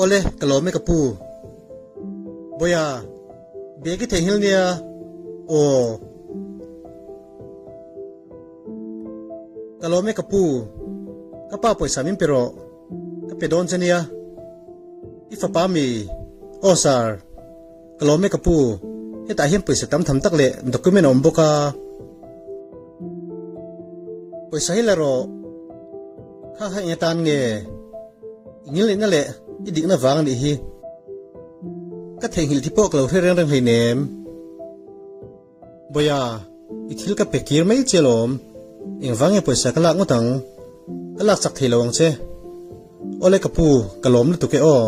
Awle, ka lawm e ka pu. Bawiha, bag i theihnghilh nia? Aw. Ka lawm e ka pu. Ka pa pawisa min pe rawh. Ka pe dawn che nia. I fapa mi? Aw sir. Ka lawm e ka pu. Hetah hian pawisa tam tham tak leh document a awm bawk a. Pawisa hi la rawh. Kha kha eng atan nge? I ngilneihna leh i dikna vang a nih hi. Ka theihnghilh thi pawh ka lo hre reng reng hleinem. Bawiha, i thil ka pe kir mai che alawm. Engvang nge pawisa ka lak ngawt ang? Ka lak chak thei lo ang che. Awle ka pu, ka lawm lutuk e aw.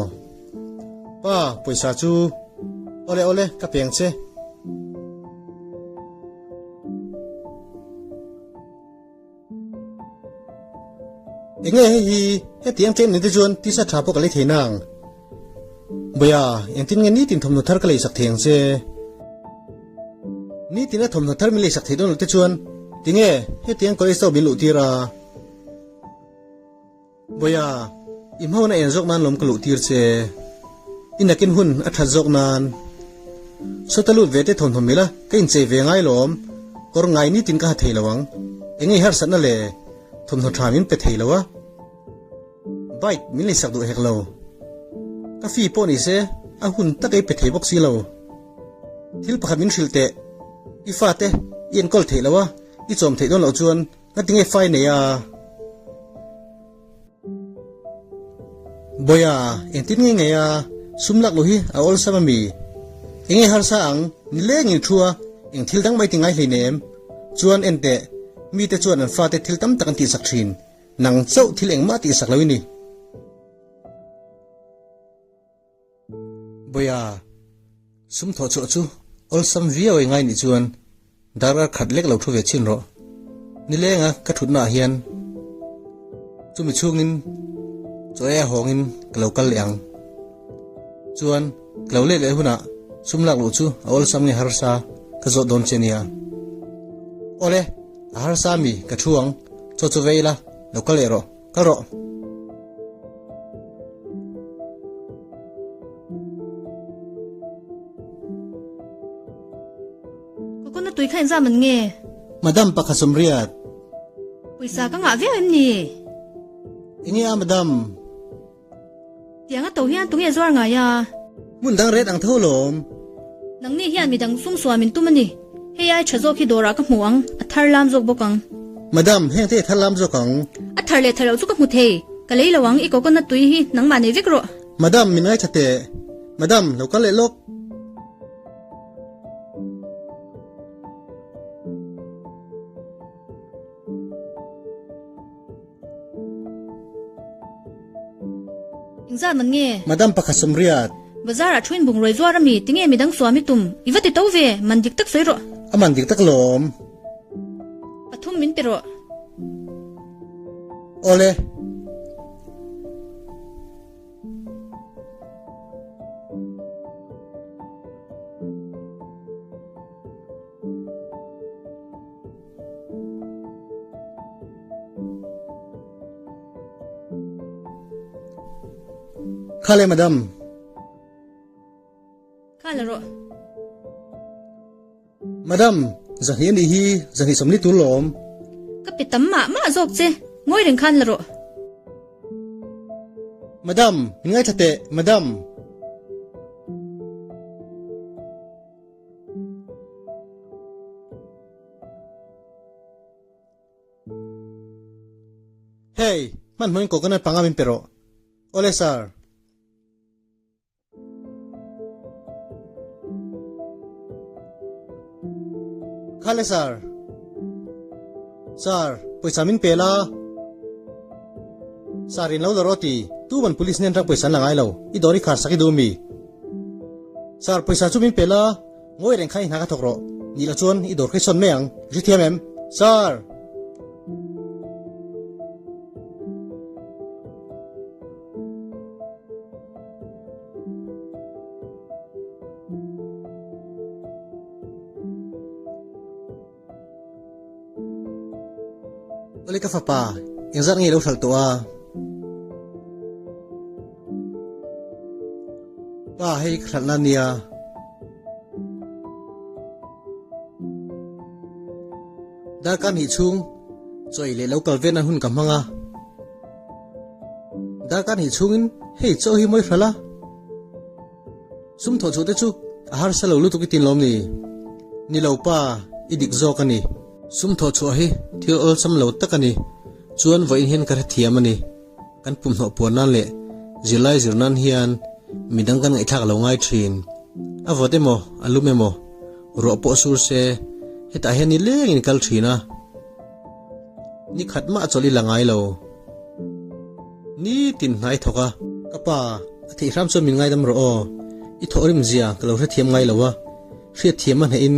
Pa, pawisa chu. Awle awle, ka pe ang che. Enge hei hi, hetiang chen ni te chuan tisa tha pawh ka lei thei nang. Bawiha, engtin nge nitin thawmhnaw thar ka leisak thei ang che? Nitin a thawmhnaw thar min leisak thei dawn lo te chuan tinge hetiang college chauh min luh tir a? Bawiha, i hmauna en zawk nan lawm ka luh tir che. I nakin hun a that zawk nan. Sawta lut ve te thawmhnaw mila ka inchei ve ngai lawm, kawr ngai nitin ka ha thei lo ang. Enge i harsatna le? Thawmhnaw tha min pe thei lo a. Bike min leisak duh hek lo. Ka fee pawh ni se a hun tak ei pe thei bawk si lo. Thil pakhat min hrilh teh, i fate i enkawl theih lo a, i chawm theih dawn loh chuan Ngatinge fai nei a? Bawiha, engtin nge ngei a? Sum lak loh hi a awlsam a mi? Enge harsa ang? Nileng in thu a, eng thil dang mai ti ngai hleinem. Chuan enteh, mite chuan an fate thil tam tak an tihsak thin. Nang chauh thil engmah tihsak lo i ni. Bawiha, sum thawh chhuah chu awlsam viau ei ngai nih chuan darkar khat lek lo thu ve chhin rawh. Nilenga ka thutna ah hian chumi chhungin chaw ei a hawngin ka lo kal leh ang. Chuan ka lo let leh hunah sum lak luh chu a awlsam nge harsa ka zawt dawn che nia. Awle, a harsa mi ka thu ang, chaw chu ve ila, lo kal leh rawh. Kal rawh. Coconut tui kha engzam an nge? Madam pakhat sawmriat. Pawisa ka ngah viau em ni? Enge a madam? Tiang a to hian tunge zuar ngai a? Hmun dang ret ang tho lawm. Nangni hian midang sum suam in tum a ni. Hei ai tha zawk hi dawrah ka hmu ang, a thar lam zawk bawk ang. Madam, heng te thar lam zawk ang. A thar leh thar loh chu ka hmu thei. Ka lei lo ang, i coconut tui hi nangmah nei vek rawh. Madam, min ngaithla teh. Madam, lo kal leh lawk. Engzat man nge? Madam pakhat sawmriat. Bazar ah thuin bungrawi zuar ami, tinge midang suam i tum? I va ti to ve, man dik tak sawi rawh. A man dik tak lawm. Pathum min pe rawh. Awle. Kha le madam. Kha la rawh. Madam, zahnih anih hi zahnih sawmli tur lawm. Ka pe tam mah mah zawk che, ngawi reng khan la rawh. Madam, min ngaithla teh, madam. Hey, hmanhmawhin coconut panga min pe rawh. Awle sir. Khale sir. Sir, pawisa min pe la. Sir in lo la rawh ti. Tu man police nen rang pawisa an la ngai lo. I dawr i khar sak i duh mi. Sir, pawisa chu min pe la. Ngawi reng kha i hna ka thawk rawh. Nih loh chuan i dawr kha i sawn mai ang. I hrethiam em? Sir! Awle ka fapa, engzat nge i lo hralh tawh a? Pa hei ka hlatna nia. Darkar hnih chhung chaw ei leh lo kal vel nan hun ka hmang a. Darkar hnih chhungin hei chaw hi mawi hral a. Sum thawh chhuah te chu a harsa lo lutuk i tin lawm ni? Ni lo pa, i dik zawk a ni. Sum thawh chhuah hi thil awlsam lo tak a ni. Chuan vawiin hian ka hrethiam a ni. Kan pumhnawh puan nan leh zirlai zir nan hian midang kan ngaihthlak lo ngai thin. A vawt emaw, a lum emaw, ruah pawh sur se, hetah hian ni lengin kal thin a. Ni khat mah chawlh i la ngai lo. Nitin hnai thawk a. Ka pa, a theih hram chuan min ngaidam rawh aw. I thawhrim zia ka lo hrethiam ngai lo a. Hriatthiam a hnehin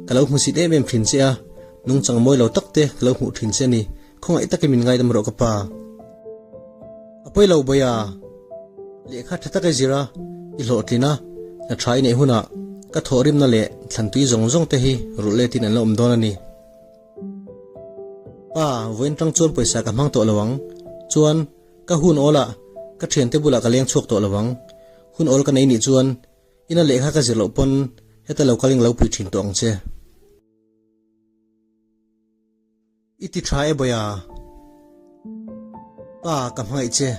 ka lo hmusit em em thin che a, nungchang mawi lo tak te ka lo hmuh thin che a ni. Khawngaih takin min ngaidam rawh ka pa. A pawi lo bawi a, lehkha tha tak i zir a, i hlawhtlin a, hna tha i neih hunah ka thawhrimna leh thlantui zawng zawng te hi rulh letin an la awm dawn a ni. Pa, vawiin tang chuan pawisa ka hmang tawh lo ang. Chuan, ka hun awl ah ka thiante bulah ka leng chhuak tawh lo ang. Hun awl ka nei nih chuan ina lehkha ka zir loh pawn heta lo kaling lo pui thin tawh ang che. I ti tha e Bawia. Pa, ka hmangaih che.